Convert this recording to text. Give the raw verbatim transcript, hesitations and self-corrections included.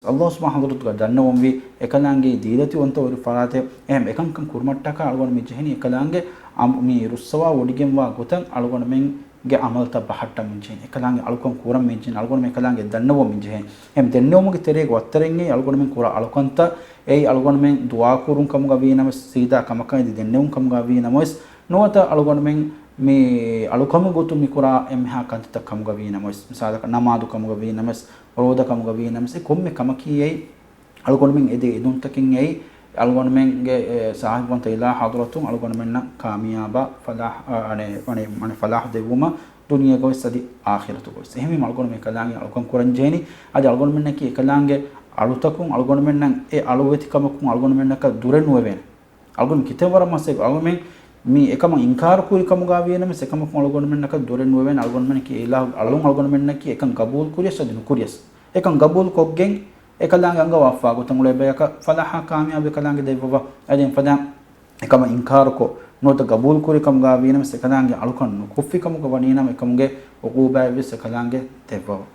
ﷲ ސުބްޙާނަހޫ ވަތަޢާލާ ދަންނަވަންވީ އެކަލާނގެ ދީލަތި އޮންތަ ވެރި ފަރާތެއް. އެހެން އެކަންކަން ކުރުމަށްޓަކާ އަޅުގަނޑު މި ޖެހެނީ އެކަލާނގެ އަމް-، މި ރުއްސަވާ ވޮޑިގެންވާ ގޮތަށް އަޅުގަނޑުމެންގެ އަމަލްތައް ބަހައްޓަން މި ޖެހެނީ. އެކަލާނގެ އަޅުކަން ކުރަން މި ޖެހެނީ. އަޅުގަނޑުމެން އެކަލާނގެ ދަންނަވަން މި ޖެހެނީ. އެހެން ދެންނެވުމުގެ ތެރޭގަ ވައްތަރެއްގައި އަޅުގަނޑުމެން ކުރާ އަޅުކަންތައް އެއީ އަޅުގަނޑުމެން ދުޢާ ކުރުން ކަމުގަ ވީ ނަމަވެސް، ސީދާ ކަމަކަށް އެދި ދެންނެވުން ކަމުގަ ވީ ނަމަވެސް، ނުވަތަ އަޅުގަނޑުމެން މި އަޅުކަމުގެ ގޮތުން މި ކުރާ އެންމެހާ ކަންތައްތައް ކަމުގަ ވީ ނަމަވެސް، މިސާލަކަށް ނަމާދު ކަމުގަ ވީ ނަމަވެސް، ރޯދަ ކަމުގަ ވީ ނަމަވެސް، އެ ކޮންމެ ކަމަކީ އެއީ އަޅުގަނޑުމެން އެދޭ އެދުންތަކެއް އެއީ އަޅުގަނޑުމެންގެ، އެ، ސާހިބުވަންތަ އިލާހު ޙަޟްރަތުން އަޅުގަނޑުމެންނަށް ކާމިޔާބާ ފަލާޙް، އަ، އަނެ، އަނެ، އަނެ ފަލާޙް ދެއްވުމަށް ދުނިޔޭގަވެސް އަދި އާޚިރަތުގަވެސް. އެހެންވީމަ އަޅުގަނޑުމެން އެކަލާނގެ އަޅުކަން ކުރަން ޖެހެނީ. އަދި އަޅުގަނޑުމެންނަކީ އެކަލާނގެ އަޅުތަކުން އަޅުގަނޑުމެންނަށް އެ އަޅުވެތިކަމަކުން އަޅުގަނޑުމެންނަކަށް ދުރެއް ނުވެވޭނެ. އަޅުގަނޑު ކިތައް ވަރަށް މަސައްކަތް އަޅުގަނޑުމެން މި އެކަމަށް އިންކާރު ކުރި ކަމުގަ ވީ ނަމަވެސް އެކަމަކުން އަޅުގަނޑުމެންނަކަށް ދުރެއް ނުވެވޭނެ. އަޅުގަނޑުމެންނަކީ އެ އިލާހުގެ އަޅުން އަޅުގަނޑުމެންނަކީ އެކަން ގަބޫލު ކުރިޔަސް އަދި ނުކުރިޔަސް. އެކަން ގަބޫލު ކޮށްގެން އެކަލާނގެ އަންގަވާފާ ގޮތަށް އުޅޭ ބަޔަކަށް ފަލާޙާ ކާމިޔާބެއް އެކަލާނގެ ދެއްވަވާ. އަދި އެފަދަ އެކަމަށް އިންކާރުކޮށް ނުވަތަ ގަބޫލު ކުރި ކަމުގަ ވީ ނަމަވެސް އެކަލާނގެ އަޅުކަން ނުކޮށްފި ކަމުގަ ވަނީ ނަމަ އެކަމުގެ ޢުޤޫބާއެއްވެސް އެކަލާނގެ ދެއްވަވާ.